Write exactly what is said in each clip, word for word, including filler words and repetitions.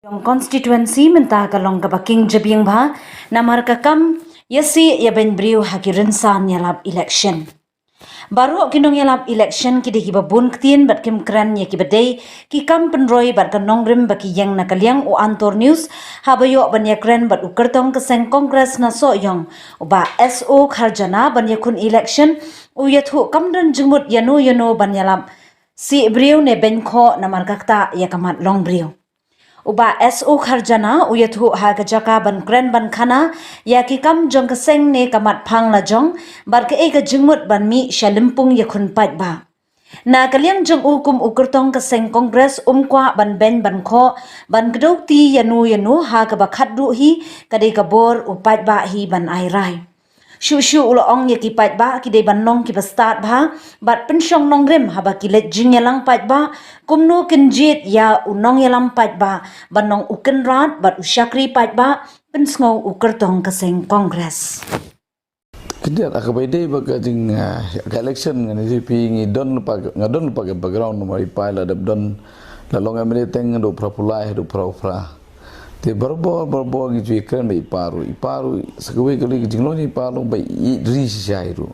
Jong constituency mynta ka long kaba king jabieng bha, namar ka kam ïa sih ïa beiñ briew ha ki rynsan ïalap election. Baroh ki nongïalap election ki dei kiba bun ktien bad kim kren ïa kiba dei ki kam pynroi bad ka nongrim ba ki ïeng. Na ka liang u Antor News haba ïoh ban ïakren bad u kyrtong ka seng Congress na Sohiong, u Bah S O Kharjana, ban ïakhun election, u ïathuh kam don jingmut ïano ïano ban ïalap sih briew ne beiñ khoh namar ka ktah ïa ka mat long briew. U Bah S O Kharjana u ïathuh ha ka jaka ban kren ban khana ïa ki kam jong ka seng ne ka mat phang lajong bad kaei ka jingmut ban mih sha lympung ïakhun paidbah. Na ka liang jong u kum u kyrtong ka seng Congress, um kwah ban beiñ ban khoh, ban kdew kti ïano ïano ha kaba khatduh hi ka dei ka bor u paidbah hi ban ai rai. Shuh shuh u la ong ïa ki paidbah ki dei ban long kiba stad bha bad pynshong nongrim haba ki leit jingïalang paidbah, kumno kin jied ïa u nongïalam paidbah ban long u kynrad bad u shakri paidbah, pynsngew u kyrtong ka seng Congress. Khyndiat, ha kaba ïadei bad ka jing, ah, ka election ngan ïathuh ïa phi, ngi don lypa, nga don lypa ka background namar i pa i la dep don, la long M L A teng haduh phra phew lai, haduh phra phew phra. Te barabor, barabor ngi ju ïakren bad i pa ruh, i pa ruh, sa kawei ka lei ka jinglong i pa long ba i ri shisha ruh.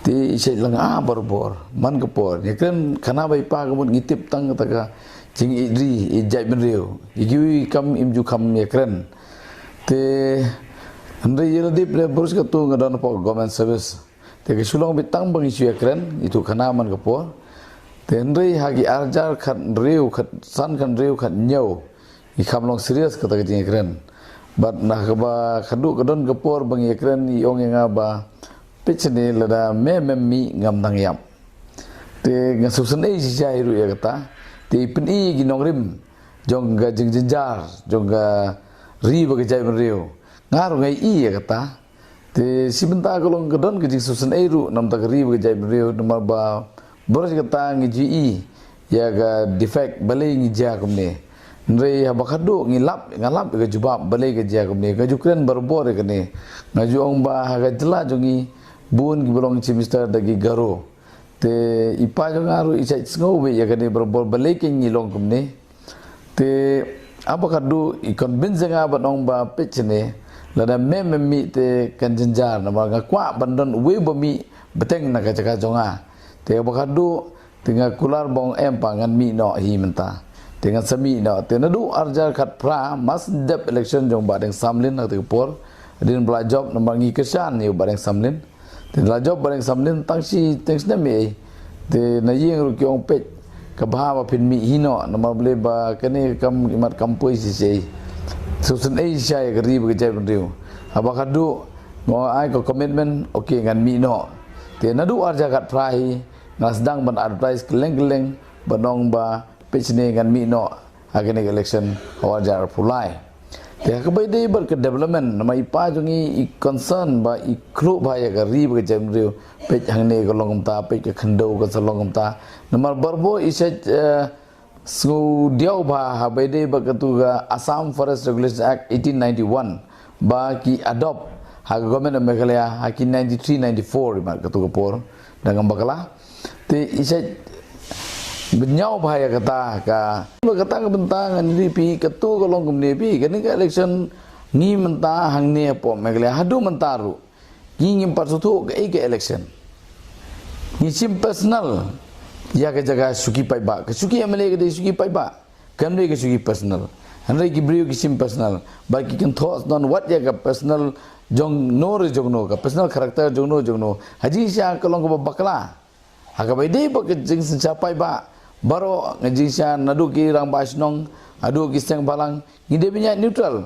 Te i shait lyngngoh barabor man ka por. Ïakren khana bad i pa ka mut ngi tip tang kata ka jingïeit ri, ïeit jaitbynriew. Ïa kiwei kam im ju kham ïakren. Te hynrei ïa lade phi leh, bor katto nga don hapoh government service. Te ka shu long beit tang ba ngi shu ïakren, ïathuh khana man ka por. Te hynrei ha ki arhajar khathynriew, khatsan, khathynriew, khathynñiew, ngi kham long serious kata ka jingïakren. Bad na kaba khadduh ka don ka por ba ngi ïakren, i ong ïa nga ba, peit shane, lada me mem mih ngam nang ïap. Te nga sngewsynei shisha ruh ïa kata. Te i pyni ïa ki nongrim jong ka jingjynjar jong ka ri bad ka jaitbynriew. Nga ruh nga ïohi ïa kata. Te shi bynta ka long ka don ka jingsngewsynei ruh na ka bynta ka ri bad ka jaitbynriew, namar ba bor kata ngi ju ïohi ïa ka defect balei ngi jia kumne. Hynrei haba khadduh ngi lap, nga lap ïa ka jubab balei ka jia kumne. Nga ju kren barabor ïa kane. Nga ju ong ba ha ka jylla jong ngi bun kiba long chief minister da ki Garo. Te i pa jong nga ruh i shait sngew beit ïa kane barabor balei kein ngi long kumne. Te haba khadduh i convince ïa nga ban ong ba, peit shane, lada me mem mih te kan jynjar, namar nga kwah ban don uwei uba mih bteng na ka jaka jong nga. Te haba khadduh te nga kular ba ong, em pa, ngan mih noh hi mynta. Te ngan sa mih noh. Te naduh arhajar khatphra, mar shu dep election jong Bah Deng Samlin ha kata ka por, hadien ba la jop, namar ngi kyrshan ïa u Bah Deng Samlin. Te la jop Bah Deng Samlin tang shi teng snem ei. Te na ïing ruh ki ong, peit, ka bha ba phin mih hi noh, namar balei ba kane ka kam, i mat kam poi shisha. Sngewsynei shisha ïa ka ri bad ka jaitbynriew. Haba khadduh nga ai ka commitment, okay, ngan mih noh. Te naduh arhajar khatphra hi nga sdang ban advertise kylleng kylleng ban ong ba, peit shane, ngan mih noh ha kane ka election ha u arhajar arphew lai. Te ha kaba ïadei bad ka development, namar i pa jong ngi i concern bad i khluh bha ïa ka ri bad ka jaitbynriew. Peit hangne ka long kumta, peit ka khyndew kan sa long kumta. Namar barabor i shait, eh, sngewdiaw bha haba ïadei bad katu ka Assam Forest Regulation Act eighteen ninety-one ba ki adopt ha ka Government of Meghalaya ha ki ninety-three ninety-four, i mat katu ka por, da ngam bakla. Te i shait bynñiaw bha ïa kata ka, ba kata ka bynta ngan ïathuh ïa phi, katu ka long kumne phi, kane ka election ngi mynta hangne hapoh Meghalaya haduh mynta ruh ngi ngim pat sngewthuh kaei ka election. Ngi shim personal ïa ka jaka shuki paidbah, ka shuki M L A ka dei shuki paidbah. Kam dei ka shuki personal. Hynrei ki briew ki shim personal. Bad ki kynthoh sdang wat ïa ka personal jong no re jong no, ka personal character jong no jong no. Ha jingshisha ka long kaba bakla. Ha kaba ïadei bad ka jingsynshar paidbah, baroh nga jingshisha naduh ki rangbah shnong haduh ki seng bhalang, ngi dei ban ïaid neutral.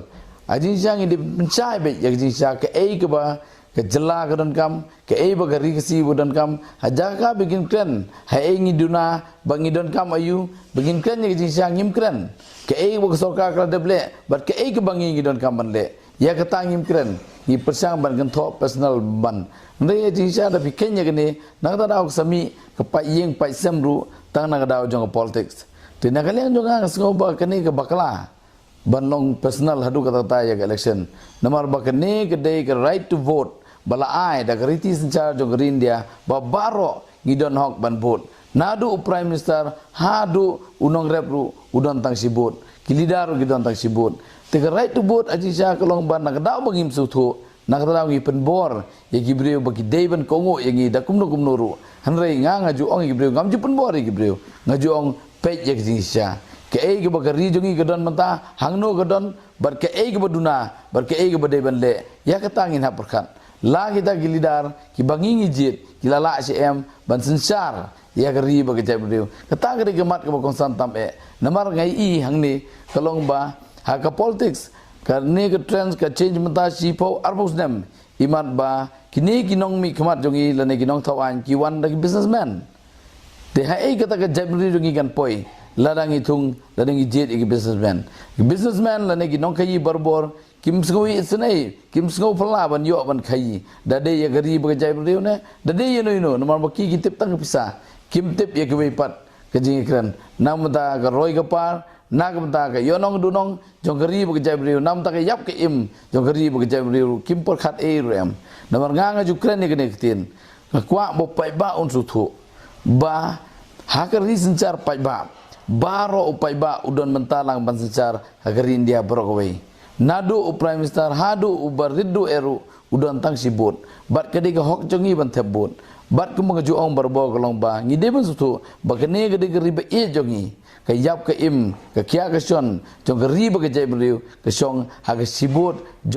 Ha jingshisha ngi dei ban pynshai beit ïa ka jingshisha kaei kaba ka jylla ka donkam, kaei ba ka ri Khasi ba donkam, ha jaka ba ngin kren haei ngi duna, ba ngi donkam aïu, ba ngin kren ïa ka jingshisha, ngim kren. Kaei ba ka sorkar ka la dep leh bad kaei kaba ngi ngi donkam ban leh, ïa kata ngim kren. Ngi pyrshang ban kynthoh personal ban. Hynrei ïa ka jingshisha da phi kheiñ ïa kane, na kata ka daw ka sa mih ka pait ïing pait sem ruh tang na ka daw jong ka politics. Te na ka liang jong nga, nga sngew ba kane ka bakla ban long personal haduh katta katta ïa ka election. Namar ba kane ka dei ka right to vote ba la ai da ka riti synshar jong ka ri India ba baroh ngi don hok ban vote. Naduh u Prime Minister haduh u nongrep ruh u don tang shi vote. Ki leader ruh ki don tang shi vote. Te ka right to vote ha jingshisha ka long ba na ka daw ba ngim sngewthuh, na kata daw ngi pynbor ïa ki briew ba ki dei ban kohnguh ïa ngi da kumno kumno ruh. Hynrei nga, nga ju ong ïa ki briew, ngam ju pynbor ïa ki briew. Nga ju ong peit ïa ka jingshisha. Kaei kaba ka ri jong ngi ka don mynta, hangno ka don, bad kaei kaba duna, bad kaei kaba dei ban leh. Ïa kata ngin hap pyrkhat. La kita ki leader kiba ngi ngi jied ki la lah sha em ban synshar ïa ka ri bad ka jaitbynriew. Kata ka dei ka mat kaba kongsan tam eh. Namar nga i hangne ka long ba ha ka politics, kane ka trend ka change mynta shiphew arphew snem. I mat ba kine ki nongmihkhmat jong ngi lane ki nongthaw aiñ ki wan da ki businessman. Te haei kata ka jaitbynriew jong ngi kan poi lada ngi thung, lada ngi jied ïa ki businessman? Ki businessman lane ki nongkhaïi barabor kim sngew isynei, kim sngew phylla ban ïoh ban khaïi. Da dei ïa ka ri bad ka jaitbynriew ne da dei ïano ïano, namar ba ki ki tip tang ka pisa, kim tip ïa kiwei pat ka jingïakren. Na ka bynta ka roi ka par, na ka bynta ka ïohnong duhnong jong ka ri bad ka jaitbynriew, na ka bynta ka ïap ka im jong ka ri bad ka jaitbynriew ruh kim pyrkhat ei ruh em. Namar nga, nga ju kren ïa kane ka ktien. Nga kwah ba u paidbah un sngewthuh ba ha ka ri synshar paidbah, baroh u paidbah u don bynta lang ban synshar ha ka ri India baroh kawei. Naduh u Prime Minister haduh uba rit duh eh ruh u don tang shi vote. Bad ka dei ka hok jong ngi ban thep vote. Bad kumba nga ju ong barabor ka long ba ngi dei ban sngewthuh ba kane ka dei ka ri ba ïeit jong ngi. Ka ïap ka im, ka kiar ka shon jong ka ri bad ka jaitbynriew ka shong ha ka shi vote jong